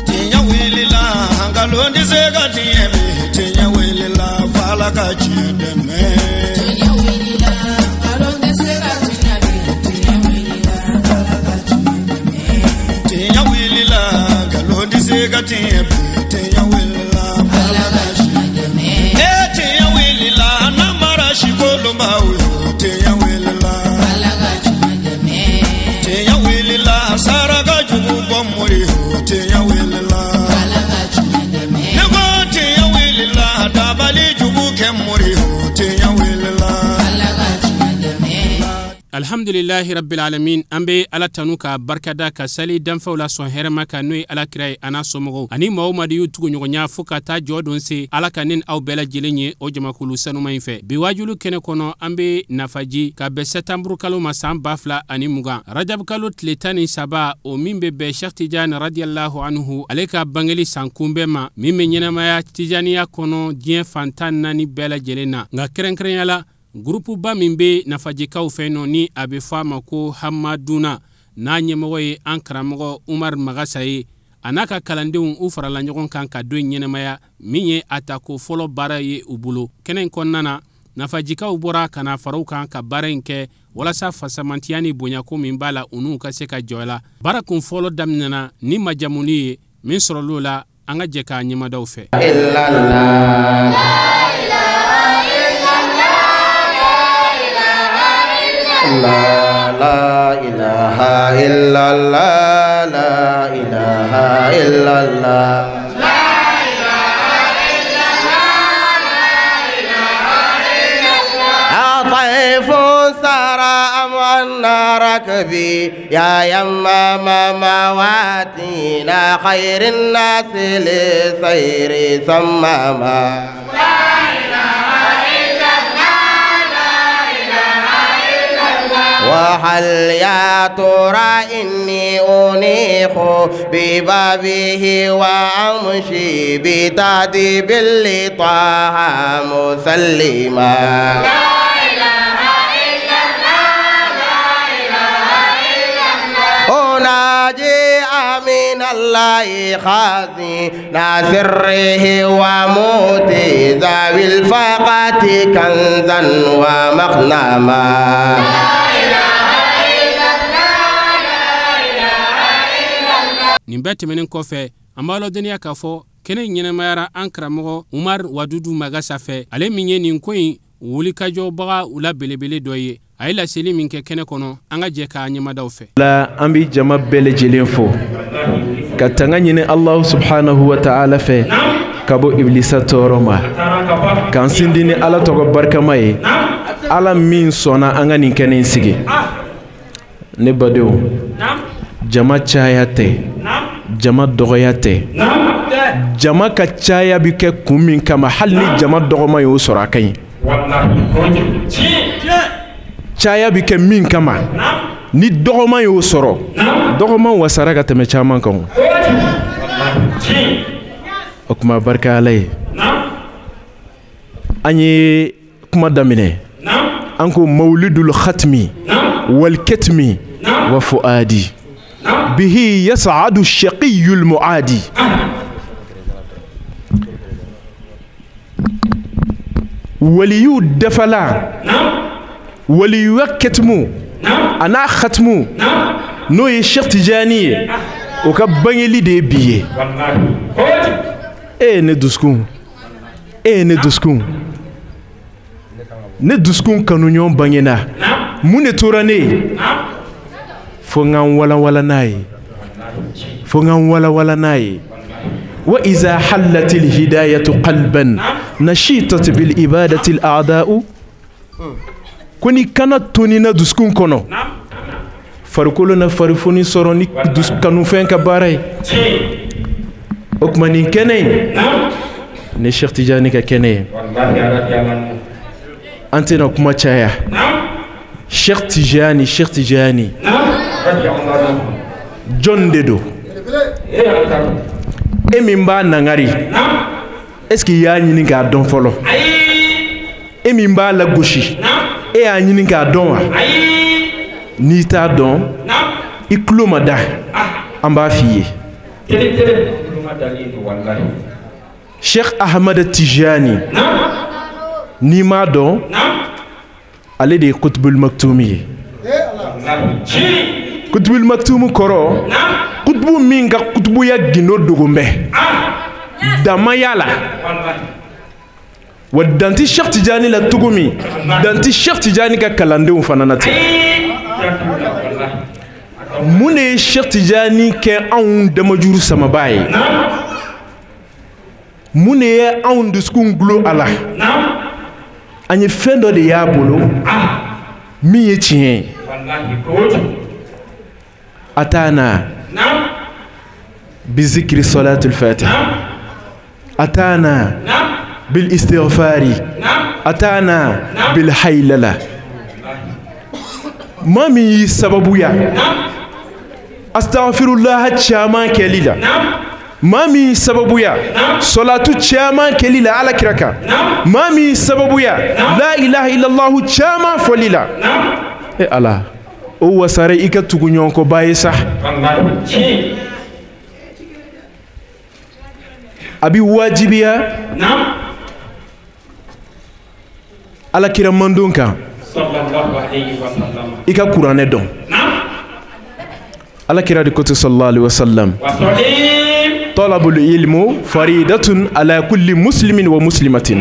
Tiɲɛ wulila nkalon tɛ se ka tiɲɛ bi tiɲɛ wulila f'Ala ka tiɲɛ dɛmɛ. Tiɲɛ wulila nkalon tɛ se ka tiɲɛ bi tiɲɛ wulila f'Ala ka tiɲɛ dɛmɛ. Tiɲɛ wulila nkalon tɛ se ka tiɲɛ bi tiɲɛ wulila f'Ala ka tiɲɛ dɛmɛ. Ee tiɲɛ wulila namara si kolonbaw yo tiɲɛ wulila f'Ala ka tiɲɛ dɛmɛ. Tiɲɛ wulila saraka jugu bɔ mori yo tiɲɛ wulila f'Ala ka tiɲɛ dɛmɛ. Ne ko tiɲɛ wulila dabali jugu kɛ mori yo tiɲɛ wulila f'Ala ka tiɲɛ dɛmɛ. Alhamdulilahi rabbil alamin, an bɛ Ala tanu ka barikada ka sali danfɛnw la sɔn hɛrɛma kan, n'o ye Ala kira ye a n'a somɔgɔw ani maa o maa de y'u tugu ɲɔgɔnya fo ka taa jɔ don se. Ala ka ne ni aw bɛɛ lajɛlen ye o jamakulu sanuma in fɛ. Bi waajulu kɛnɛ kɔnɔ, an bɛ nafaji ka bɛn sɛtanburu kalo ma san 2020, rajabu kalo tile 13, o min bɛ bɛn Cheikh Tidiane radiyallahu anhu ale ka bangeli san kunbɛn ma, min bɛ ɲɛnamaya Tijaniya kɔnɔ diɲɛ fan 14 bɛɛ lajɛlen na. Nka kɛrɛnkɛrɛnya la, gurupuba min bɛ nafajikaw fɛ nɔ, ni a bɛ fɔ a ma ko Hamaduna, n'a ɲɛmɔgɔ ye an karamɔgɔ Umar Magasa ye, a n'a ka kalandenw u farala ɲɔgɔn kan ka don ɲɛnamaya min ye a tako fɔlɔ baara ye u bolo. Kɛnɛ in kɔnɔna na, nafajikaw bɔra ka na fara u kan ka baara in kɛ walasa fasamantiya ni bonyako min b'a la, u n'u ka se ka jɔ a la. Baara kun fɔlɔ daminɛna ni majamuli ye min sɔrɔl'o la, an ka jɛ k'a ɲɛmadaw fɛ. La la ilaha illallah, la ilaha illallah, la ilaha illallah, la ilaha illallah. طيف سرى أمعنا ركبي يا يمام مواتينا خير الناس لسير سماما. وهل يا ترى إني أنيخ ببابه وأمشي بتعذيب لطه مسلما. لا إله إلا الله، لا إله إلا الله. أناجي من الله خازن سره وموتي ذوي الفاقة كنزا ومغنما. Nin bɛɛ tɛmɛnen kɔfɛ, an b'a ladɔnniya k'a fɔ kɛnɛ in ɲɛnamayara an karamɔgɔ Umar Wadudu Magasa fɛ, ale min ye nin ko in wulikajɔbaga u la belebele dɔ ye. A ye laseli min kɛ kɛnɛ kɔnɔ, an ka jɛ k'a ɲɛmadaw fɛ. La an bɛ jama bɛɛ lajɛlen fo ka tanga ɲini Allahu subhanahu wa ta'ala fɛ ka bɔ ibilisa tɔɔrɔ ma, k'an sindi ni Ala tɔgɔ barikama ye, Ala min sɔnna an ka nin kɛnɛ in sigi. Ne badenw, jama caya tɛ, jama dɔgɔya tɛ. Jama ka caya bi kɛ kun min kama, hali ni jama dɔgɔma y'o sɔrɔ a ka ɲi. Caya bi kɛ min kama, ni dɔgɔma y'o sɔrɔ, dɔgɔma wasara ka tɛmɛ caman kan. O kuma barika Ala ye. An ye kuma daminɛ, an ko mawlidul khatmi wal katmi wa fuadi bihi yas'adu ash-shaqiyyu al-mu'adi. Waliyu dafala, waliyu katmu ana khatmu, n'o ye Cheikh Tijani ye, o ka bangeli de ye bi ye. E ne dusukun, e ne dusukun, ne dusukun kanuɲɔgɔn bangena, mun de tora ne ye? Fo n ka n walawala n'a ye, fo n ka n walawala n'a ye. Wa iza hallatil hidayatu qalban nashitat bil ibadati al a'da'u. Ko ni kana toni na dusukun kɔnɔ, farikolo na farifoni sɔrɔ ni kanufɛn ka baara ye. O tuma nin kɛnɛ in ni Cheikh Tidiane ka kɛnɛ ye, an tɛna kuma caya. Cheikh Tidiane, Cheikh Tidiane jɔn de don? E min b'a nangari, est-ce que i y'a ɲini k'a dɔn fɔlɔ? E min b'a lagosi, e y'a ɲini k'a dɔn wa? N'i t'a dɔn, I tulo ma da an b'a f'i ye. Cheikh Ahmad Tijani n'i m'a dɔn ale de ye Kutubul Maktoum ye. Kutubul Maktoum kɔrɔ kutubu min ka kutubuya gindo dogon bɛ damaya la wa danti Cheikh Tijani la cogo min danti Cheikh Tijani ka kalandenw fana na ten. Mun de ye Cheikh Tijani kɛ anw damajuru samaba ye? Mun de ye anw dusukun gulon a la? An ye fɛn dɔ de y'a bolo min ye tiɲɛ ye. Atana bizikri salatul fatih, atana bil istighfari, atana bil haylala. Maa min y'i sababuya astaghfirullah caman kɛli la, maa min sababuya salatu caman kɛli la ala kira kan, maa min sababuya la ilaha illallah caman fɔli la, e ala o wasara i ka tugu ɲɔgɔn kɔ ba ye sa. A bi wajibiya ala kira mandon kan i ka kuranɛ dɔn. Ala kira de ko ten sallallahu alaihi wasallam, talabul ilmu faridatun ala kulli muslimin wa muslimatin.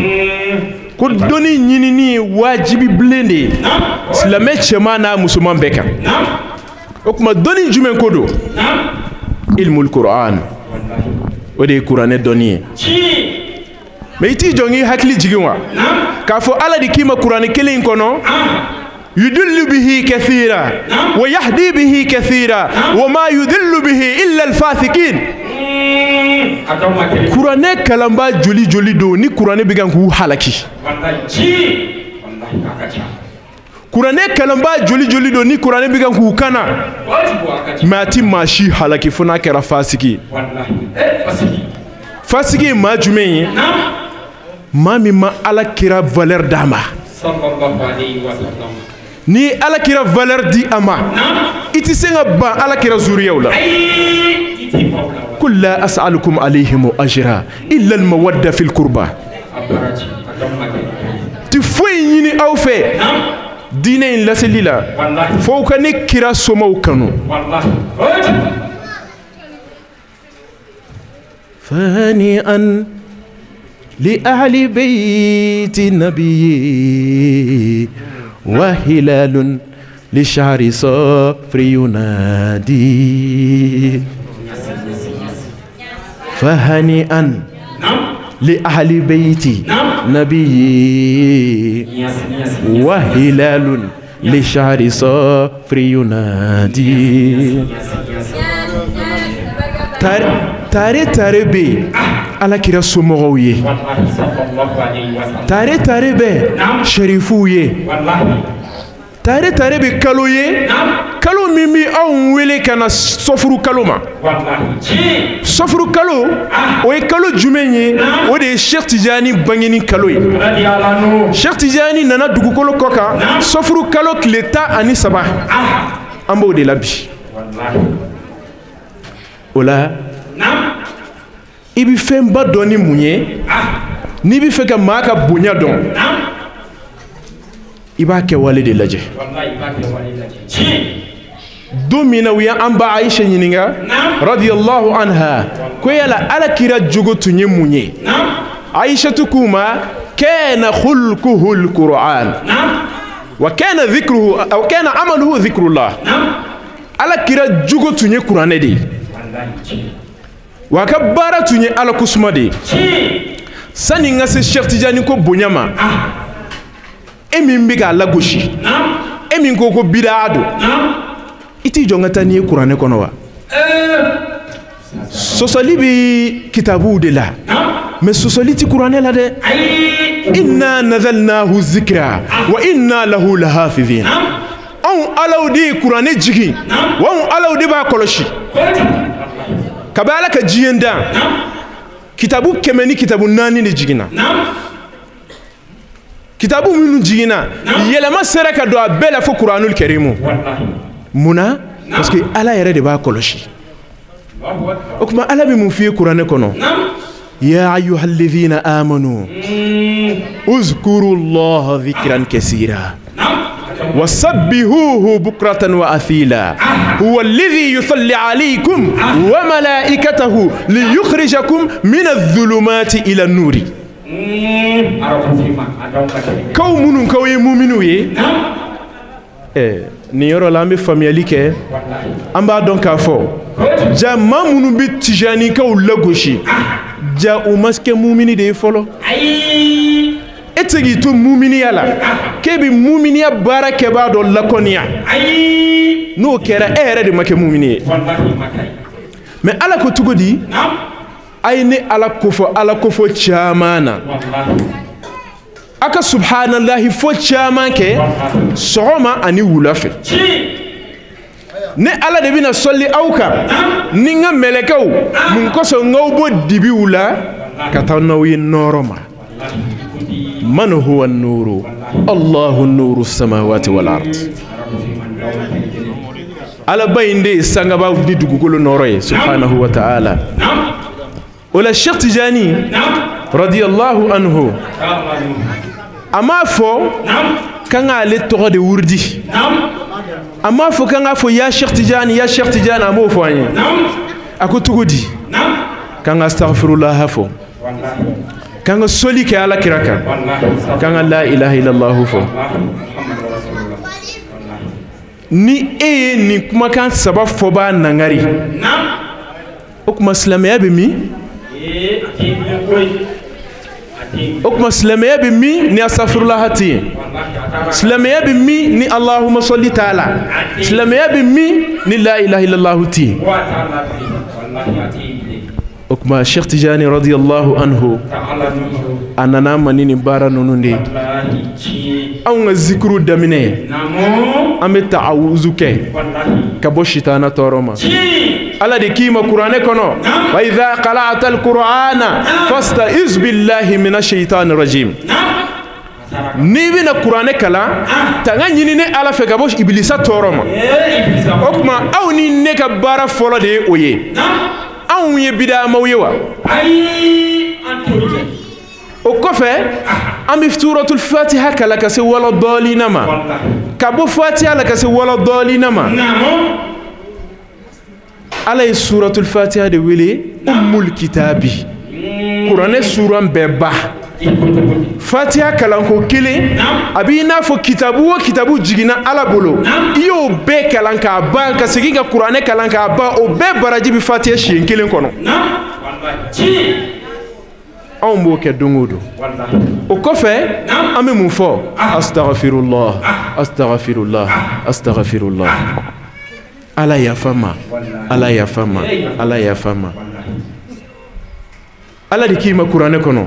Ko dɔnni ɲinini ye wajibi bilen de ye silamɛ cɛman n'a musoman bɛɛ kan. O tuma dɔnni jumɛn ko don? Ilmul Qur'an, o de ye kuranɛ dɔnni ye. Mais i t'i jɔ k'i hakili jigin wa k'a fɔ ala de k'i ma kuranɛ kelen in kɔnɔ yudillu bihi kathira wa yahdi bihi kathira wa ma yudillu bihi illa alfasikin. Kuranɛ kalanba joli joli don ni kuranɛ bɛ kan k'u halaki. Kuranɛ kalanba joli joli don ni kuranɛ bɛ kan k'u kana. Mais a ti maa si halaki fo n'a kɛra fasiki ye. Fasiki ye maa jumɛn ye? Maa min ma ala kira valeur d'a ma. Ni ala kira valeur di a ma, i ti se ka ban ala kira zuriyaw la. Qul la as'alukum alayhim ajra illa al-mawadda fil qurba. Ti foyi ɲini aw fɛ diinɛ in laseli la fo ka ne kira somaw kanu. Fahani'an li ahli bayti nabiyyi wa hilalun li shahri safri yunadi. Fahani'an li ahli bayti nabiyyi wa hilalun li shahri safri yunadi. Tare tare bɛ ala kira somɔgɔw ye, tare tare bɛ sherifuw ye, tare tare bɛ kalo ye, kalo min bɛ anw wele ka na sɔfuru kalo ma. Sɔfuru kalo o ye kalo jumɛn ye? O de ye Cheikh Tijani bangeni kalo ye. Cheikh Tijani nana dugukolo kɔ kan sɔfuru kalo tile 13, an b'o de la bi. O la i bɛ fɛnba dɔn ni mun ye? N'i bɛ fɛ ka maa ka bonya dɔn, i b'a kɛwale de lajɛ. Don min na u y'an ba Aisha ɲininka radiyallahu anha ko yala ala kira jogo tun ye mun ye? Aishatu k'u ma kana khulquhu alquran wa kana dhikruhu aw kana amaluhu dhikrullah. Ala kira jogo tun ye kuranɛ de ye, wa ka baara tun ye ala kusuma de ye. Sani n ka se Cheikh Tijani ko bonya ma, e min bɛ k'a lagosi, e min ko ko bidaa don, i t'i jɔ n ka taa n'i ye kuranɛ kɔnɔ wa? Sɔsɔli bɛ kitabuw de la, mais sɔsɔli ti kuranɛ la dɛ. Inna nazalnahu zikra wa inna lahu lahafizin. Anw alaw de ye kuranɛ jigin, wa anw alaw de b'a kɔlɔsi. Kabi ala ka diɲɛ dan, kitabu 100 ni kitabu 4 de jiginna. Kitabu minnu jiginna, yɛlɛma sera ka don a bɛɛ la fo kuranul karimu. Munna? Parce que Ala yɛrɛ de b'a kɔlɔsi. O tuma Ala bɛ mun f'i ye kuranɛ kɔnɔ? Ya ayyuhalladhina amanu uzkuru Allaha dhikran kaseera wasabbihuhu bukratan wa athila huwa alladhi yusalli alaykum wa malaikatahu liyukhrijakum min adh-dhulumati ila an-nuri. Kaw minnu kaw ye muminu ye, nin yɔrɔ la an bɛ faamuyali kɛ, an b'a dɔn k'a fɔ ja maa minnu bɛ tijanikaw lagosi, ja u ma kɛ mumini de ye fɔlɔ. E tɛ se k'i to muminiya la k'e bɛ muminiya baara kɛbaa dɔ lakɔniya, n'o kɛra e yɛrɛ de ma kɛ mumini ye. Mais Ala ko cogo di? A ye ne Ala kofɔ, Ala kofɔ caman na. A ka subhanallahi fɔ caman kɛ sɔgɔma ani wula fɛ. Ne Ala de bɛna sɔli aw kan ni n ka mɛlɛkɛw, mun kosɔn n k'aw bɔ dibiw la ka taa n'aw ye nɔɔrɔ ma. Man huwa an-nuru? Allahu nuru samawati wal ard. Alaba in de ye sangabaw ni dugukolo nɔɔrɔ ye, subhanahu wa ta'ala. O la Cheikh Tijani radiyallahu anhu a m'a fɔ k'an k'ale tɔgɔ de wurudi, a m'a fɔ k'an k'a fɔ ya Cheikh Tijani, ya Cheikh Tijani, a m'o fɔ an ye. A ko cogo di? K'an ka astaghfirullah fɔ, k'an ka soli kɛ Ala kira kan, k'an ka la ilaha illallah fɔ. Ni e ye nin kumakan saba fɔbaa nangari, o tuma silamɛya bɛ min? O tuma silamɛya bɛ min ni astaghfirullah tɛ yen? Silamɛya bɛ min ni Allahumma salli t'a la? Silamɛya bɛ min ni la ilaha illallah tɛ yen? O tuma Cheikh Tijani radiyallahu anhu a nana ma ni nin baara ninnu de ye. Anw ka zikuru daminɛ, an bɛ ta'awuzu kɛ ka bɔ sitana tɔɔrɔ ma. Ala de k'i ma kuranɛ kɔnɔ, wa idha qara'ta al-qur'ana fasta'iz billahi minash shaitani rajim. N'i bɛna kuranɛ kalan, tanga ɲini ne Ala fɛ ka bɔ ibilisa tɔɔrɔ ma. O tuma aw ni ne ka baara fɔlɔ de ye o ye. Anw ye bidamaw ye wa? O kɔfɛ an bɛ suratul fatiha kalan ka se wala dɔɔlina ma, ka bɔ fatiha la ka se wala dɔɔlina ma. Ala ye suratul fatiha de wele ummul kitabi, kuranɛ suran bɛɛ ba. Fatiha kalanko kelen a b'i n'a fɔ kitabu o kitabu jiginna Ala bolo, i y'o bɛɛ kalan k'a ban, ka segin ka kuranɛ kalan k'a ban, o bɛɛ baraji bɛ fatiha siɲɛ kelen kɔnɔ. Anw b'o kɛ don o don. O kɔfɛ an bɛ mun fɔ? Astaghfirullah, astaghfirullah, astaghfirullah. Ala yafa ma, Ala yafa ma, Ala yafa ma. Ala de k'i ma kuranɛ kɔnɔ,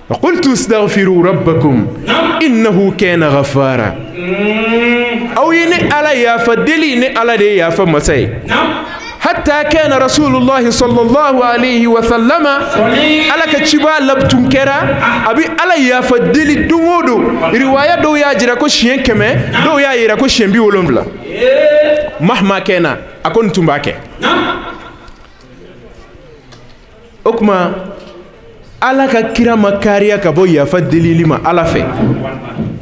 wa qultu astaghfiru rabbakum innahu kana ghaffara. Aw ye ne Ala yafa deli, ne Ala de ye yafa masa ye. Hatta kana Rasulullahi sallallahu alayhi wa sallama, Ala ka ciba labtun kɛra a bɛ Ala yafa deli don o don. Riwaya dɔw y'a jira ko siɲɛ 100, dɔw y'a jira ko siɲɛ 70. Mahma kɛna a ko nin tun b'a kɛ. O tuma Ala ka kira ma kariya ka bɔ yafa delili ma Ala fɛ.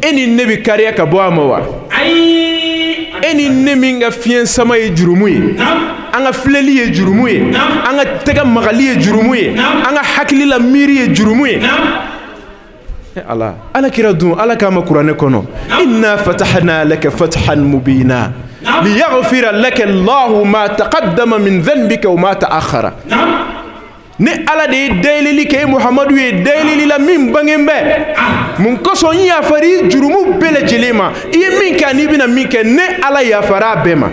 E ni ne bɛ kariya ka bɔ a ma wa? E ni ne min ka fiɲɛ sama ye jurumu ye, an ka filɛli ye jurumu ye, an ka tɛgɛ magali ye jurumu ye, an ka hakili la miiri ye jurumu ye. Ala, Ala kira dun, Ala k'a ma kuranɛ kɔnɔ, inna fatahna laka fathan mubina liyaghfira laka Allahu ma taqaddama min dhanbika wa ma ta'akhkhara. Ne Ala de ye dayɛlɛli kɛ e Muhamadu ye, dayɛlɛli la min bangen bɛ. Mun kosɔn n yafara i jurumu bɛɛ lajɛlen ma, i ye min kɛ ani i bɛna min kɛ, ne Ala yafara a bɛɛ ma.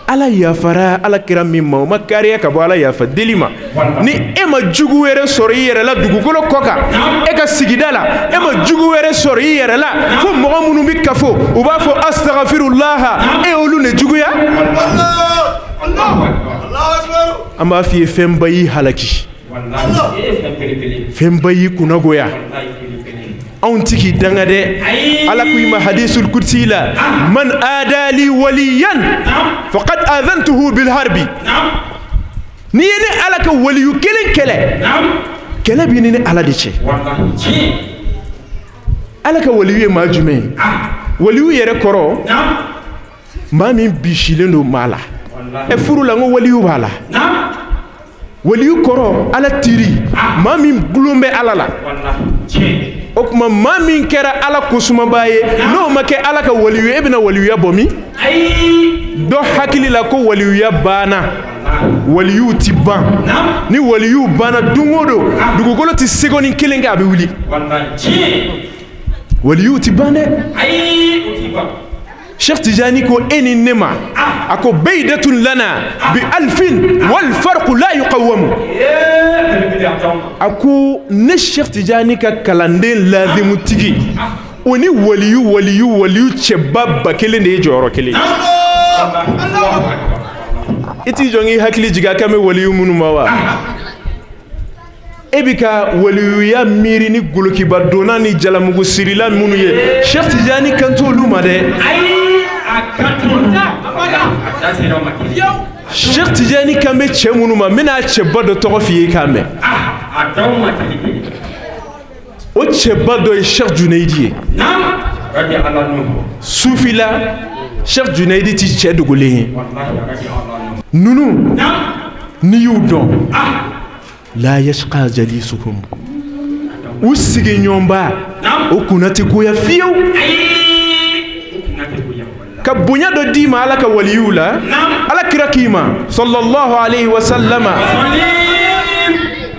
Ala yafara Ala kira min ma, o ma kariya ka bɔ Ala yafa deli ma. Ni e ma jugu wɛrɛ sɔrɔ i yɛrɛ la dugukolo kɔ kan, e ka sigida la, e ma jugu wɛrɛ sɔrɔ i yɛrɛ la, fo mɔgɔ minnu bɛ kafo, u b'a fɔ astaghfirullah, e y'olu de juguya. An b'a f'i ye fɛnba y'i halaki, fɛnba y'i kunnagoya. Anw ti k'i danga dɛ. Ala ko i ma hadisul kursi la, man adali waliyan faqad adhantuhu bil harbi. N'i ye ne Ala ka waliyu kelen kɛlɛ, kɛlɛ b'i ni ne Ala de cɛ. Ala ka waliyu ye maa jumɛn ye? Waliyu yɛrɛ kɔrɔ, maa min bisilen don maa la. Ɛ furu la, n ko waliyu b'a la. Waliyu kɔrɔ Ala teri, maa min gulon bɛ Ala la. O tuma maa min kɛra Ala kosumabaa ye, n'o ma kɛ Ala ka waliyu ye, e bɛna waliyuya bɔ min? Dɔ hakili la ko waliyuya banna. Waliyuw ti ban. Ni waliyuw banna don o don, dugukolo ti sekonin kelen kɛ a bɛ wuli. Waliyuw ti ban dɛ. Cheikh Tijani ko e ni ne ma, a ko baydatun lana bi alfin wal farqu la yuqawwamu. A ko ne Cheikh Tijani ka kalanden lazimutigi, o ni waliyu waliyu waliyu cɛba ba kelen de ye jɔyɔrɔ kelen. I t'i jɔ k'i hakili jigin a kan bɛ waliyu minnu ma wa? E bɛ ka waliyuya miiri ni golokibadonna ni jalamugu sirila minnu ye, Cheikh Tijani kan t'olu ma dɛ. Cheikh Tijani kan bɛ cɛ minnu ma, n bɛna cɛba dɔ tɔgɔ f'i ye k'a mɛn. O cɛba dɔ ye Cheikh Junayidi ye. Sufi la, Cheikh Junayidi ti cɛ dogolen ye. Ninnu n'i y'u dɔn, la yashqa jalisuhum, u sigiɲɔgɔnba o kunna tɛ goya fiyewu. Ka bonya dɔ d'i ma Ala ka waliyuw la, Ala kira k'i ma sallallahu alayhi wa sallama,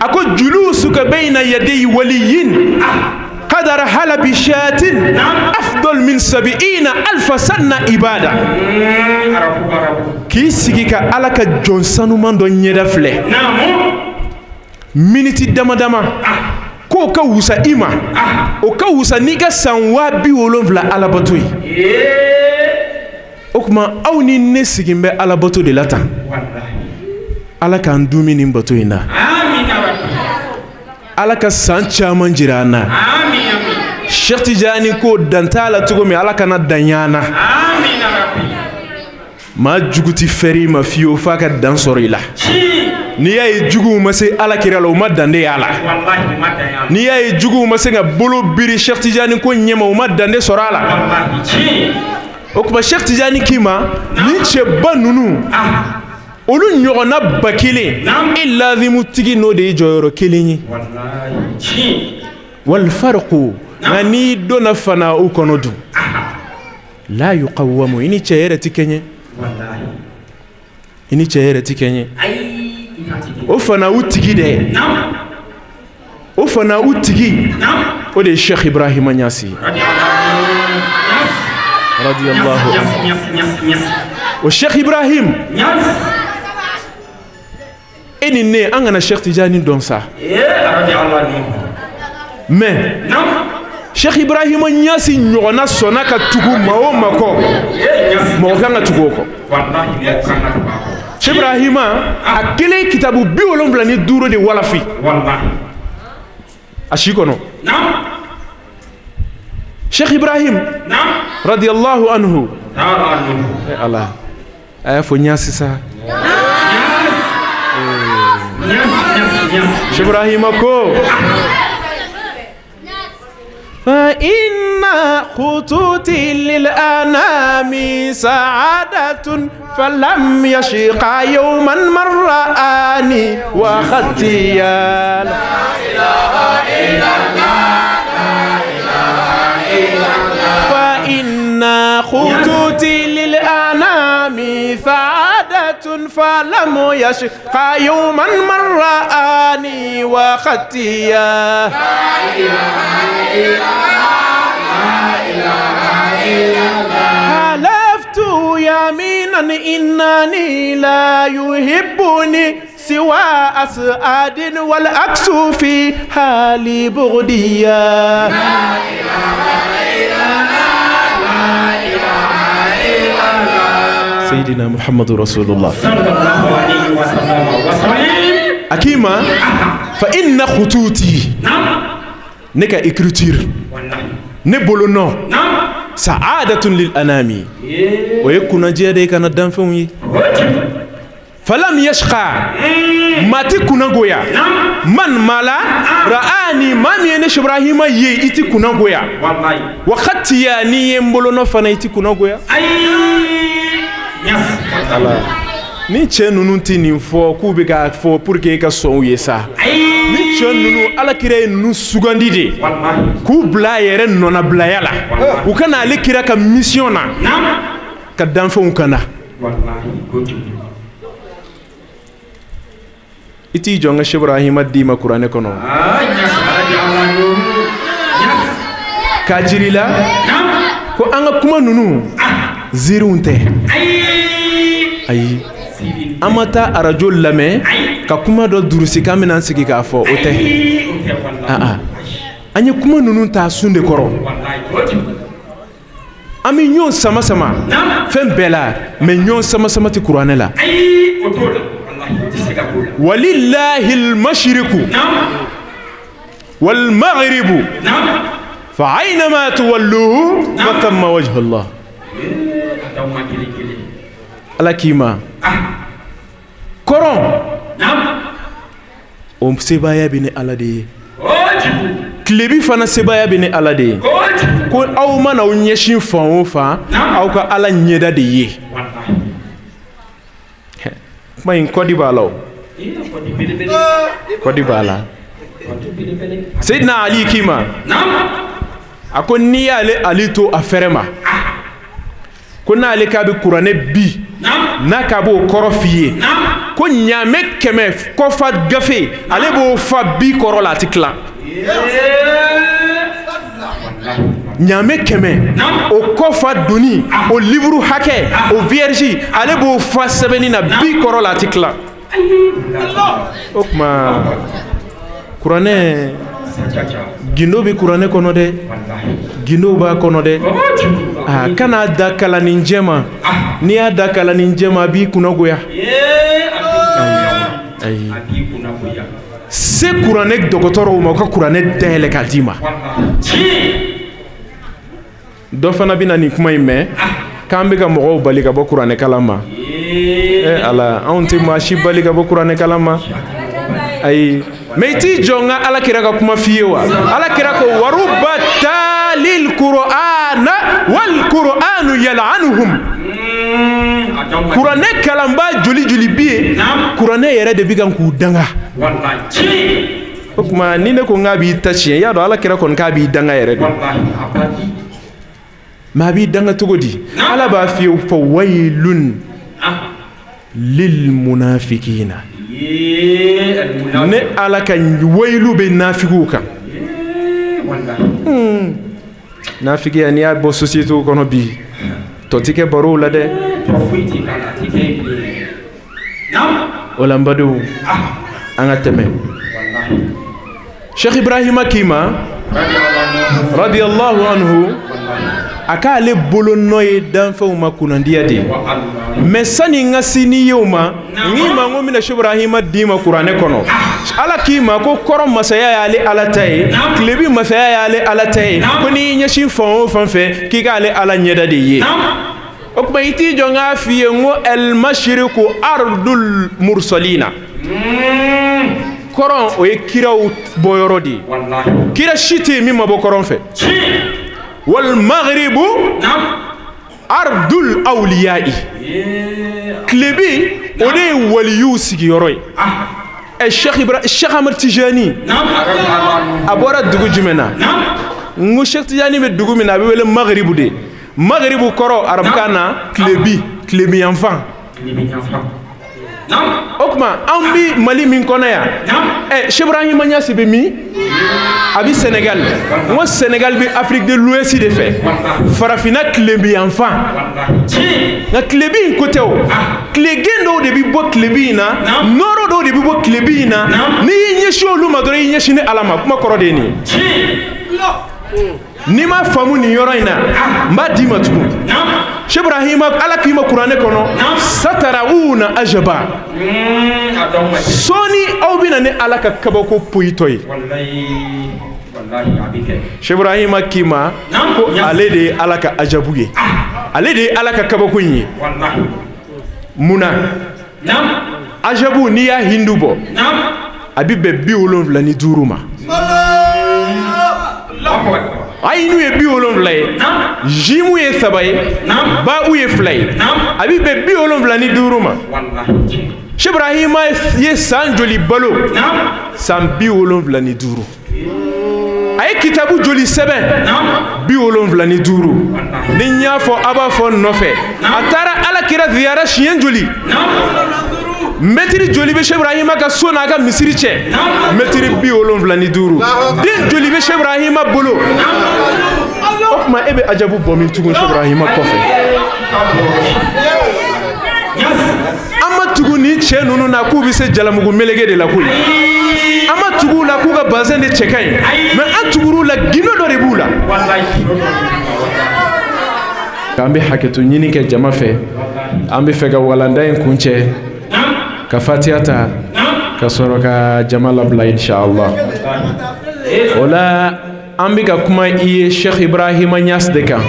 a ko julusuka bayna yaday waliyin qadara halabi shatin afdal min 70,000 sanna ibada. K'i sigi ka Ala ka jɔn sanuman dɔ ɲɛda filɛ miniti dama dama, k'o ka wusa i ma, o ka wusa n'i ka san 70,000 alabato ye. O tuma aw ni ne sigin bɛ alabato de la tan. Ala k'an dumi nin bato in na. Ala ka san caman jira an na. Cheikh Tijani ko dan t'a la cogo min, Ala kana dan y'an na. Maa jugu ti fɛrɛ i ma fiyewu f'a ka dan sɔrɔ i la. N'i y'a ye juguw ma se Ala kira la, u ma dan de y'a la. N'i y'a ye juguw ma se ka bolo biri Cheikh Tijani ko ɲɛma, u ma dan de sɔrɔ a la. O tuma Cheikh Tijani k'i ma, nin cɛba ninnu, olu ɲɔgɔnna ba kelen, e lazimutigi n'o de ye jɔyɔrɔ kelen ye. Wal farqu, nka n'i donna fana u kɔnɔ dun, la yuqawwamu, i ni cɛ yɛrɛ ti kɛɲɛ. I ni cɛ yɛrɛ ti kɛɲɛ. O fana u tigi dɛ, o fana u tigi, o de ye Cheikh Ibrahima Niasse radiyallahu anhu. O Cheikh Ibrahim, e ni ne an kana Cheikh Tijani dɔn sa, mais Cheikh Ibrahima Niasse ɲɔgɔnna sɔnna ka tugu maa o maa kɔ, mɔgɔ kan ka tugu o kɔ. Cheikh Ibrahima a kelen kitabu 75 de walafi a si kɔnɔ. Cheikh Ibrahim radiyallahu anhu, Ala a y'a fɔ Niasse sa. Cheikh Ibrahima ko فإن خطوطي للأنام سعادة فلم يشق يوما من رآني وخطي. لا إله إلا الله، لا إله إلا الله. فإن خطوطي للأنام سعادة فلم يشق يوما من رآني وخطي. لا إله إلا الله، لا إله إلا الله. حلفت يمينا إنني لا يحبني سوى أسعد والعكس في حال بغدية. لا إله إلا الله، لا إله إلا الله. سيدنا محمد رسول الله صلى الله عليه وسلم. أكيما فإن خطوطي ne ka écriture Ne bolo nɔ sa'adatun lil anami o ye kunnadiya de ye ka na danfɛnw ye falam yashqa maa ti kunnagoya man mala ra'ani maa min ye ne Ibrahima ye i ti kunnagoya wa khatiya n'i ye n bolo nɔ fana i ti kunnagoya ala ni cɛ ninnu ti nin fɔ k'u bɛ k'a fɔ pour que e ka sɔn u ye sa ni cɛ ninnu ala kira ye ninnu sugandi de k'u bila a yɛrɛ nɔnabilaya la u ka na ale kira ka mission na ka danfɛnw kana i t'i jɔ n ka Ibrahima d'i ma kuranɛ kɔnɔ k'a jir'i la ko an ka kuma ninnu ziiriw tɛ ayi an ma taa arajo lamɛn ka kuma dɔ durusi k'an bɛna an sigi k'a fɔ o tɛ an ye kuma ninnu ta sun de kɔrɔ an bɛ ɲɔgɔn sama sama fɛn bɛɛ la mɛ ɲɔgɔn sama sama tɛ kuranɛ la walillahi almashriqu walmaghribu fa aynama tuwalluhu fa thamma wajhu Allah ala k'i ma kɔrɔn o sebaaya bɛ ni ala de ye tilebi fana sebaaya bɛ ni ala de ye ko aw mana aw ɲɛsin fan o fan aw ka ala ɲɛda de ye kuma in kɔdi b'a la o kɔdi b'a la Seydina Ali k'i ma a ko n'i y'ale Ali to a fɛrɛ ma ko n'ale k'a bɛ kuranɛ bi n'a k'a b'o kɔrɔ f'i ye ko ɲaamɛ 100 kɔfa gafe ale b'o fa bi kɔrɔ la a ti tila ɲaamɛ 100 o kɔfa doni o livre hakɛ o vierge ale b'o fa sɛbɛnni na bi kɔrɔ la a ti tila o tuma kuranɛ gindo bɛ kuranɛ kɔnɔ dɛ gindo b'a kɔnɔ dɛ a kana da kalanin jɛma n'i y'a da kalanin jɛma a b'i kunnagoya ayi se kuranɛ dɔgɔtɔrɔw ma u ka kuranɛ dayɛlɛ k'a d'i ma dɔ fana bɛ na nin kuma in mɛn k'an bɛ ka mɔgɔw bali ka bɔ kuranɛ kalan ma ala anw tɛ maa si bali ka bɔ kuranɛ kalan ma ayi mɛ i t'i jɔ n ka ala kira ka kuma f'i ye wa ala kira ko waruba talil qur'ana wal qur'anu yal'anuhum kuranɛ kalanbaa joli joli bi yen kuranɛ yɛrɛ de bi kan k'u danga o tuma ni ne ko n k'a b'i ta tiɲɛ i y'a dɔn ala kira kɔni k'a b'i danga yɛrɛ de mɛ a b'i danga cogo di ala b'a f'i ye fa waylun lil munafikina ne ala ka wayilu bɛ nafigiw kan nafigiya n'i y'a bɔ société kɔnɔ bi tɔ ti kɛ barow la dɛ o la n badenw an ka tɛmɛ Cheikh Ibrahima k'i ma radiyallahu anhu a k'ale bolo nɔ ye danfɛnw ma kunnandiya de ye mɛ sani n ka se n'i ye o ma n k'i ma n ko n bɛna Cheikh Ibrahima d'i ma kuranɛ kɔnɔ ala k'i ma ko kɔrɔ masaya y'ale ala ta ye tilebi masaya y'ale ala ta ye ko n'i y'i ɲɛsin fan o fan fɛ k'i k'ale ala ɲɛda de ye o tuma i t'i jɔ n k'a f'i ye n ko el-mashriqu ardul mursalina kɔrɔn o ye kiraw bɔyɔrɔ de ye kira si tɛ yen min ma bɔ kɔrɔn fɛ wal maghribu ardul awliya'i tilebi o de ye waliyuw sigiyɔrɔ ye ɛ Cheikh Ahmed Tijani a bɔra dugu jumɛn na n ko Cheikh Tijani bɛ dugu min na a bɛ wele maghribu de maghribu kɔrɔ arabukan na tilebi tilebiyanfan o tuma an bi Mali min kɔnɔ yan ɛ Cheikh Ibrahima Niass bɛ min a bɛ Sénégal n ko Sénégal bɛ Afrique de l'Ouest de fɛ farafinna tilebiyanfan nka tilebi in ko tɛ o tilegen dɔw de bɛ bɔ tilebi in na nɔɔrɔ dɔw de bɛ bɔ tilebi in na n'i y'i ɲɛsin olu ma dɔrɔn i y'i ɲɛsin ni Ala ma kuma kɔrɔ de ye nin ye n'i ma faamu nin yɔrɔ in na n b'a d'i ma tugun Cheikh Ibrahima ala k'i ma kuranɛ kɔnɔ satarawuna ajaba sɔɔni aw bɛ na ni ala ka kabako poyitɔ ye Cheikh Ibrahima k'i ma ko ale de ye Ala ka ajabu ye, ale de ye Ala ka kabako in ye. Mun na ajabu n'i y'a hindu bɔ a bi bɛn 75 ma. Ayinu ye 70 ye, jimu ye 3 ye, ba'u ye 2 ye, a bi bɛn 75 ma. Cheikh Ibrahima ye san joli balo? San 75. A ye kitabu joli sɛbɛn? 75. Ni n y'a fɔ a b'a fɔ n nɔfɛ. A taara Ala kira ziyara siɲɛ joli? Mɛtiri joli bɛ Cheikh Ibrahima ka so n'a ka misiri cɛ? Mɛtiri 75. Den joli bɛ Cheikh Ibrahima bolo? O tuma e bɛ ajabu bɔ min tugun Cheikh Ibrahima kɔfɛ? An ma tugu nin cɛ ninnu na k'u bɛ se jalamugu meleke de la koyi. An ma tugu u la k'u ka bazɛn de cɛ ka ɲi, mɛ an tugur'u la gindo dɔ de b'u la. An bɛ hakɛto ɲini kɛ jama fɛ, an bɛ fɛ ka walanda in kuncɛ ka fatiya ta ka sɔrɔ ka jama labila inshallah. O la an bɛ ka kuma i ye Cheikh Ibrahima Niass de kan.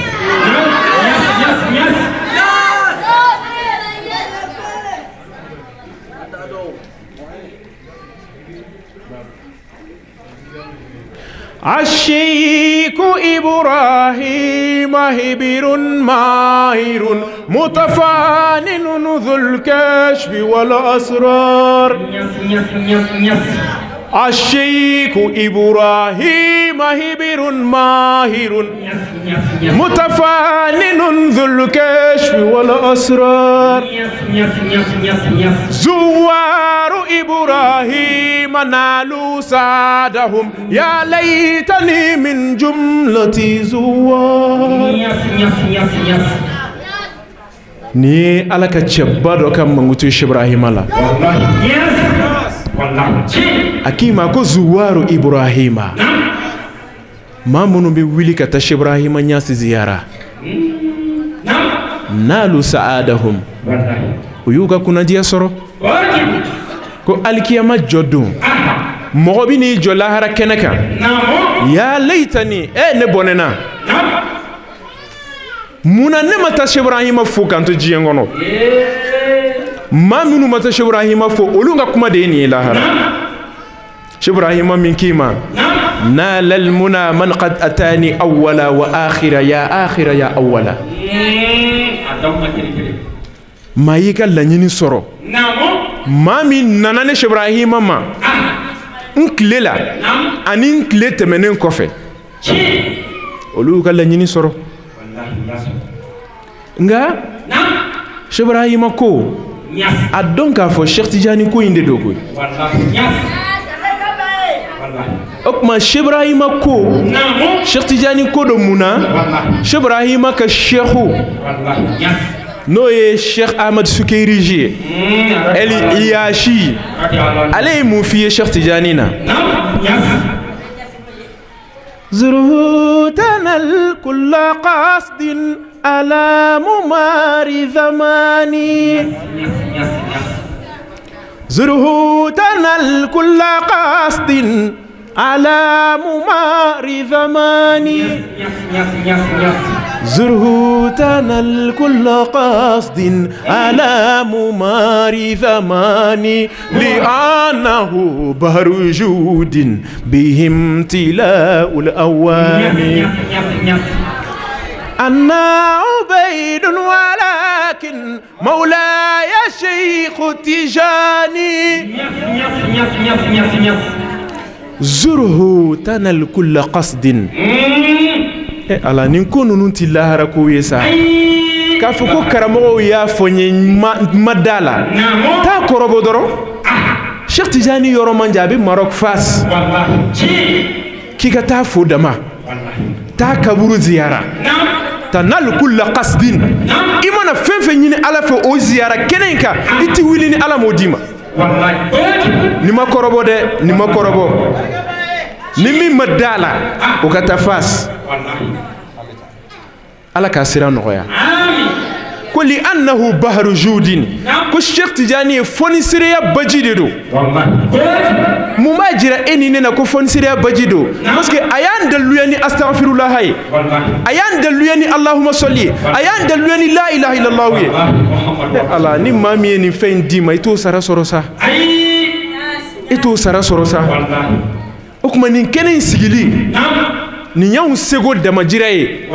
الشيخ إبراهيم هبر ماهر متفانن ذو الكشف والأسرار. الشيخ إبراهيم هبر ماهر متفانن ذو الكشف والأسرار. زوار إبراهيم نالوا سعدهم يا ليتني من جملة زوار. Ni ala ka cɛba dɔ ka mankutu Ibrahima la. A k'i ma ko zuwaru Ibrahima, maa minnu bɛ wuli ka taa Ibrahima Niass ziyara, nalu sa'adahum, u y'u ka kunnadiya sɔrɔ. Ko alikiyama jɔ don, mɔgɔ bɛ n'i jɔ lahara kɛnɛ kan, ya layitani, ne bɔnɛna mun na ne ma taa Ibrahima fo k'an to diɲɛ kɔnɔ? Maa minnu ma taa Ibrahima fo, olu ka kuma de ye nin ye lahara. Ibrahima min k'i ma nalal muna man qad atani awwala wa akhira ya akhira ya awwala. Maa y'i ka laɲini sɔrɔ, maa min nana ne Ibrahima ma n tile la ani n tile tɛmɛnen kɔfɛ, olu y'u ka laɲini sɔrɔ. Nka Ibrahima ko a dɔn k'a fɔ Cheikh Tidiane ko in de don koyi. O tuma Ibrahima ko Cheikh Tidiane ko don mun na? Ibrahima ka cheikhu n'o ye Cheikh Ahmad Sukayriji ye, El Iyashi, ale ye mun f'i ye Cheikh Tidiane na? زرهتنا الكل قصد على ممار زماني. زرهتنا الكل قصد على ممار زماني. زرهتنا الكل قصد على ممار زماني، لأنه بحر جود به امتلاء الأواني. أنا عبيد ولكن مولاي شيخ تجاني. زره تنال كل قصد. Ala nin ko ninnu ti lahara ko ye sa. K'a fɔ ko karamɔgɔw y'a fɔ n ye ma da la, taa kɔrɔbɔ dɔrɔn. Cheikh Tijani yɔrɔ man jan, a bɛ Maroc Fas, k'i ka taa fo dama, taa kaburu ziyara, tanal kulla qasdin. I mana fɛn fɛn ɲini Ala fɛ o ziyara kɛnɛ in kan, i ti wuli ni Ala m'o d'i ma. Nin ma kɔrɔbɔ dɛ, nin ma kɔrɔbɔ. Ni min ma da la, o ka taa Fas. Ala k'a sira nɔgɔya. Ko Ko li annahu bahru judin, ko Cheikh Tijani ye fɔnisireya baji de don. Mun b'a jira e ni ne na ko fɔnisireya baji don? Parce que a y'an daluya ni astaghfirullah ye, a y'an daluya ni allahumma salli ye, a y'an daluya ni la ilaha illallah ye. Ala, ni maa min ye nin fɛn in d'i ma, i t'o sara sɔrɔ sa, i t'o sara sɔrɔ sa. O tuma nin kɛnɛ in sigili, nin y'anw seko damajira ye,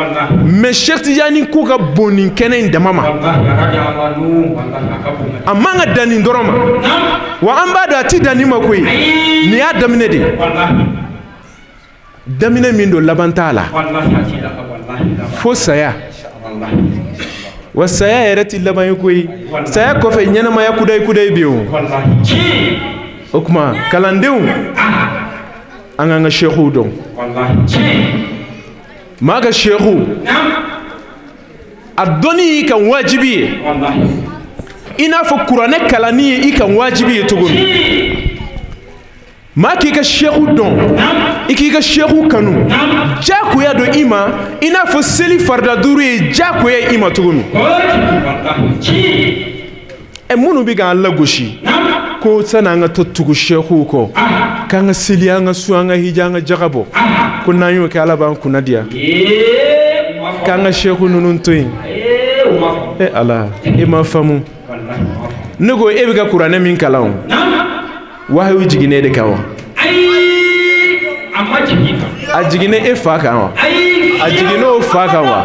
mais Cheikh Tijani ko ka bon nin kɛnɛ in dama ma. A man ka dan nin dɔrɔn ma, wa an b'a dɔn a ti dan nin ma koyi. Nin y'a daminɛ de ye, daminɛ min don laban t'a la fo saya. Wa saya yɛrɛ ti laban ye koyi, saya kɔfɛ ɲɛnamaya kudayi kudayi bɛ yen o. O tuma kalandenw, an k'an ka seekuw dɔn. Maa ka seeku, a dɔnni y'i kan wajibi ye, i n'a fɔ kuranɛ kalanni ye i kan wajibi ye cogo min. Maa k'i ka seeku dɔn, i k'i ka seeku kanu, diyagoya don i ma, i n'a fɔ seli farida duuru ye diyagoya ye i ma cogo min. Ɛ, minnu bɛ k'an lagosi ko sani an ka to tugu seekuw kɔ, k'an ka seli, an ka sun, an ka hija, an ka jaga bɔ, ko n'an y'o kɛ Ala b'an kunna diya, k'an ka seeku ninnu to yen. E Ala, e ma faamu. Ne ko e bɛ ka kuranɛ min kalan o, wahayu jiginnen de kan wa? A jiginnen e fa kan wa? A jiginnen o fa kan wa?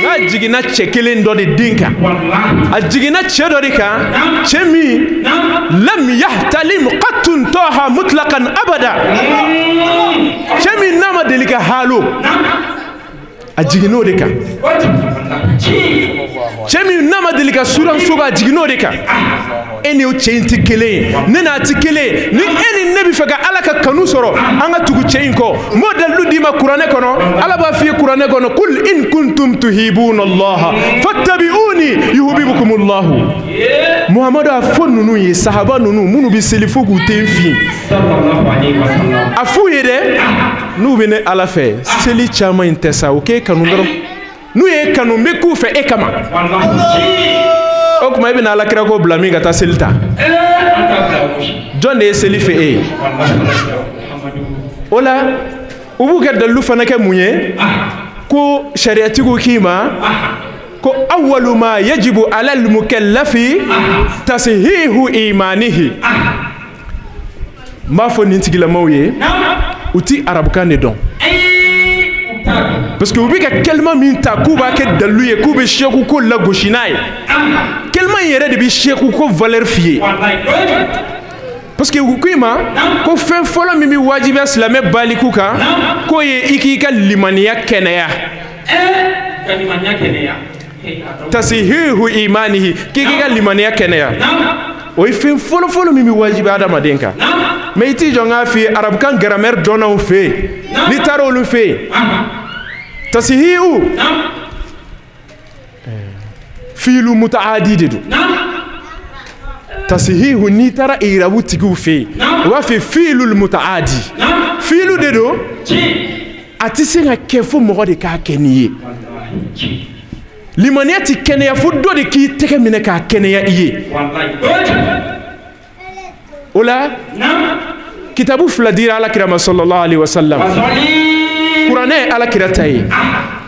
N'a jiginna cɛ kelen dɔ de den kan, a jiginna cɛ dɔ de kan, cɛ min lam yahtalim qattun taha mutlaqan abada, cɛ min n'a ma deli ka halo, a jiginn'o de kan. Cɛ min n'a ma deli ka suran sogo, a jiginn'o de kan. E ni o cɛ in tɛ kelen ye, ne n'a tɛ kelen ye. Ni e ni ne bɛ fɛ ka Ala ka kanu sɔrɔ, an ka tugu cɛ in kɔ. N b'o dalilu d'i ma kuranɛ kɔnɔ. Ala b'a f'i ye kuranɛ kɔnɔ, kul in kuntum tuhibuna Allaha fattabi'uni yuhibbukumullahu. Muhamadu a fɔ ninnu ye, sahaba ninnu minnu bɛ seli fo k'u ten fin, a f'u ye dɛ, n'u bɛ ne Ala fɛ, seli caman in tɛ sa, o k'e kanu dɔrɔn. N'u ye kanu, n bɛ k'u fɛ e kama. O tuma e bɛna Ala kira ko bila min ka taa seli ta, jɔn de ye seli fɛ e ye? O la u b'u ka dalilu fana kɛ mun ye? Ko sariyatigiw k'i ma ko awwalu ma yajibu ala almukallafi tasihihu imanihi. N b'a fɔ nin tigilamɔgɔw ye, u ti arabukan de dɔn. Parce que u bɛ ka kɛlima min ta k'u b'a kɛ dalilu ye, k'u bɛ seeku ko lagosi n'a ye, kɛlima in yɛrɛ de bɛ seeku ko valeur f'i ye. Parce que u ko i ma ko fɛn fɔlɔ min bɛ wajibiya silamɛ baliku kan, k'o ye i k'i ka limaniya kɛnɛya. Tasihihu imanihi, k'i k'i ka limaniya kɛnɛya. O ye fɛn fɔlɔ-fɔlɔ min bɛ wajibiya adamaden kan. Mais i t'i jɔ n k'a f'i ye arabukan grammaire dɔnnaw fɛ yen, n'i taara olu fɛ yen, tasihihu fiilu mutaadi de don. Tasihihu, n'i taara irabu tigiw fɛ yen, u b'a fɔ fiilul mutaadi, fiilu de don, a tɛ se ka kɛ fo mɔgɔ de k'a kɛ n'i ye. Limaniya ti kɛnɛya fo dɔ de k'i tɛgɛ minɛ k'a kɛnɛya i ye. O la kitabu fila dira Ala kira ma sallallahu alaihi wasallam. Kuranɛ Ala kira ta ye,